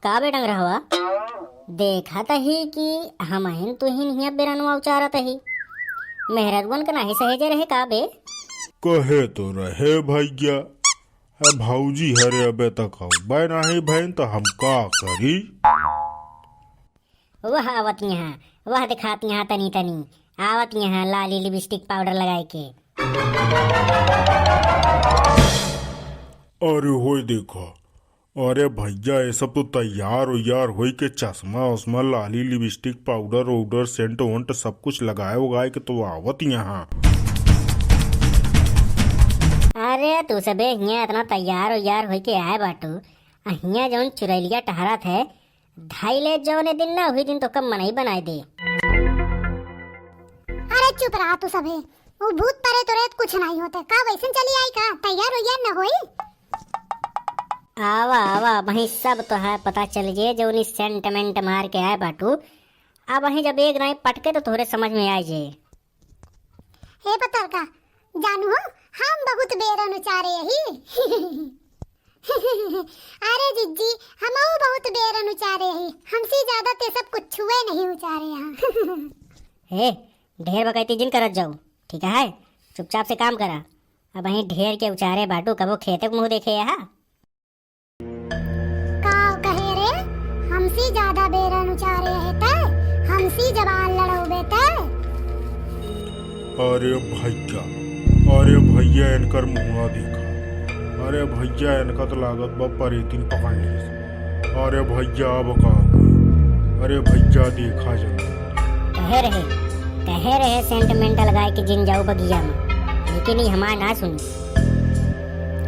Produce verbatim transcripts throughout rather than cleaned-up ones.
का बे डंगरहवा? देखत ही कि हमहिन तुहिन हियाँ बेरनवा उचारत ही। मेहररुअन के नाहीं सहेजे रहे का बे? कहे तो रहे भइया, अब भौजी हरे अबे तक अउबे नाहीं भइन त हम का करी? वह आवत यहाँ, वह दिखात यहाँ तनी तनी, आवत यहाँ लाली lipstick powder लगाए के। अरे होय देखा, अरे भइया, ये सब तो तैयार उयार होई के चश्मा उश्मा, लाली, lipstick, powder वाउडर, scent वेंट सब कुछ लगाए उगाए के तो आवत यहाँ। अरे तू सबे हियाँ इतना तैयार उयार होई के आए बाटू, आ हियाँ जौन चुरैलिया टहरत है, धइले जौने दिन ना हुई दिन तो कब मनई बनाए दे। अरे चुप रहा तू सभे, वो भूत परेत उरेत कुछ नाहीं होते का, वैसन चली आई का, तैयार उयार न होई। आवा आवा, अबहीं सब तो है पता चल जे, जौनी सेंट मेंट मार के आए बाटू, अबहीं जब एक नाई पटके तो तोहरे समझ में आए जे। हे पतरका, जानू हो, हम बहुत बेरन उचारे ही। अरे जिज्जी, हमहू बहुत बेरन उचारे ही, हमसे ज्यादा ते सब कुछ छुए नहीं उचारे यहाँ। हे, ढेर बकैती जिन करत जाऊ, ठीक है? चुपचाप से काम करा। अबहीं ढेर के उचारे बाटू, कबो खेते के मुँह देखे यहाँ? का कहे रे? हमसे ज्यादा बेरन उचारे है तै? हमसे जबान लड़ौबे तै? अरे भइया, अरे भइया, इनकर मुँहवा देखा। अरे भइया, इनका तो लागत बा परेतिन पकड़ ली। अरे भइया, अब का होई? अरे भइया, देखा जन। कहे रहे, कहे रहे सेंट मेंट लगाए के जिन जाऊ बगिया में, लेकिन ई हमार ना सुनी।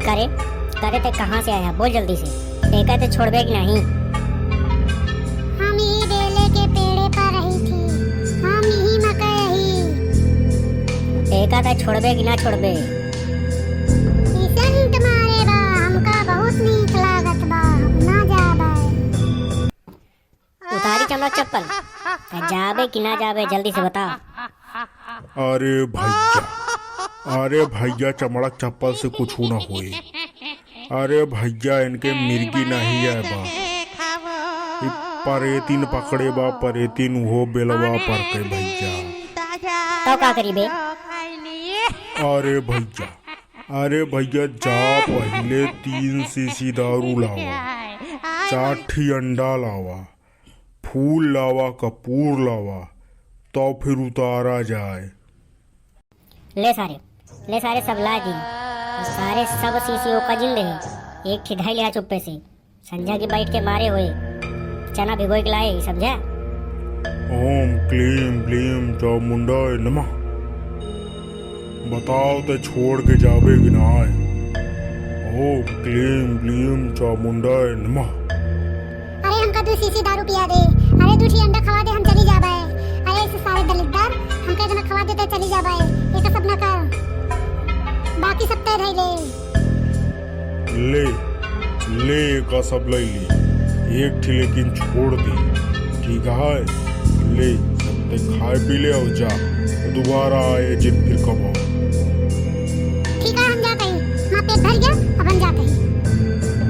करे, करे ते कहाँ से आया? बोल जल्दी से। एका ते छोड़बे कि नहीं? हम ही बेले के पेड़े पर रही थी, हम ही मकई रही। एका ते छोड़बे कि ना छोड़बे? ई सेंट मारे बा, हमका बहुत नीक लागत बा, हम ना जाबे। उतारी चमड़ा चप्पल। त जाबे कि ना जाबे, जल्दी से बताओ। अरे भइया, अरे भइया, चमड़ा चप्पल से कुछु ना होई। अरे भइया, इनके मिर्गी नहीं आए बा। ई परेतिन पकड़े बा, परेतिन उहो बेलवा पर के भइया। तो का करी बे? अरे भइया, अरे भइया, जा पहिले तीन शीशी दारू लावा, चार ठी अंडा लावा, फूल लावा, कपूर लावा, तौ फिर उतारा जाए। ले सारे, ले सारे, सब लाइ दी। सारे सब शीशी ओका जिन रहे, एक ठी धइ लिहा चुप्पे से। संझा की बैठ के मारे होए, चना भिगोए के लाए, समझा? ओम क्लीम ब्लीम चामुंडाय नमः। बताओ ते छोड़ के जाबे कि नाय? ओम क्लीम ब्लीम चामुंडाय नमः। अरे हमका दू शीशी दारू पिया दे, अरे दू ठी अंडा खवा दे, हम चली जाबे। अरे ऐसे सारे दलिद्दर, हमका इतना खवा दे ते चली जाबे, ये सब ना कर, बाकी सब तय रह ले। ले, ले, एका सब लइ ली। एक ठी लेकिन छोड़ दी, ठीक है? ले, सब ते खाए पी ले अउर जा, दुबारा आए जिन फिर कबो। ठीक है, हम जात ही, हमार पेट भर गया, अब हम जात ही।